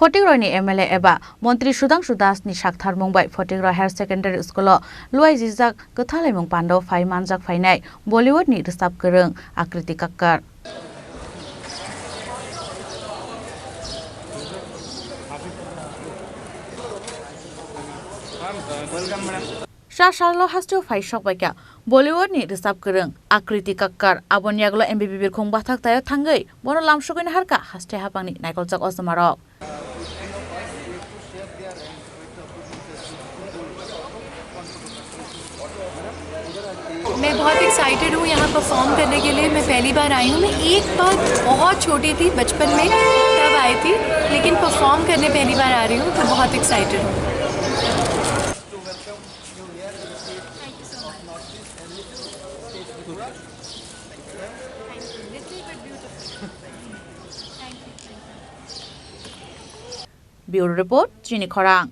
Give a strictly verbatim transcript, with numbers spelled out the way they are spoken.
Photigroini M L A eba Montri Sudhangshu Das ni saktharmung bai Photigro Higher Secondary School o luaijijak kwthalaimung pando phai manjak phainai Bollywood ni rwchap kwrwng Akriti Kakkar. Sa salno hasteo phai sok baikha Bollywood ni rwchap kwrwng Akriti Kakkar. Aboni yagulo M B B birkhung bathak taio thangwi bono lamsogwi naharkha haste hapangni naikolchak ojomarok. मैं बहुत एक्साइटेड हूँ यहाँ परफॉर्म करने के लिए। मैं पहली बार आई हूँ। मैं एक बार बहुत छोटी थी, बचपन में, तब आई थी, लेकिन परफॉर्म करने पहली बार आ रही हूँ, तो बहुत एक्साइटेड हूँ। Bureau Report, Chini Khorang.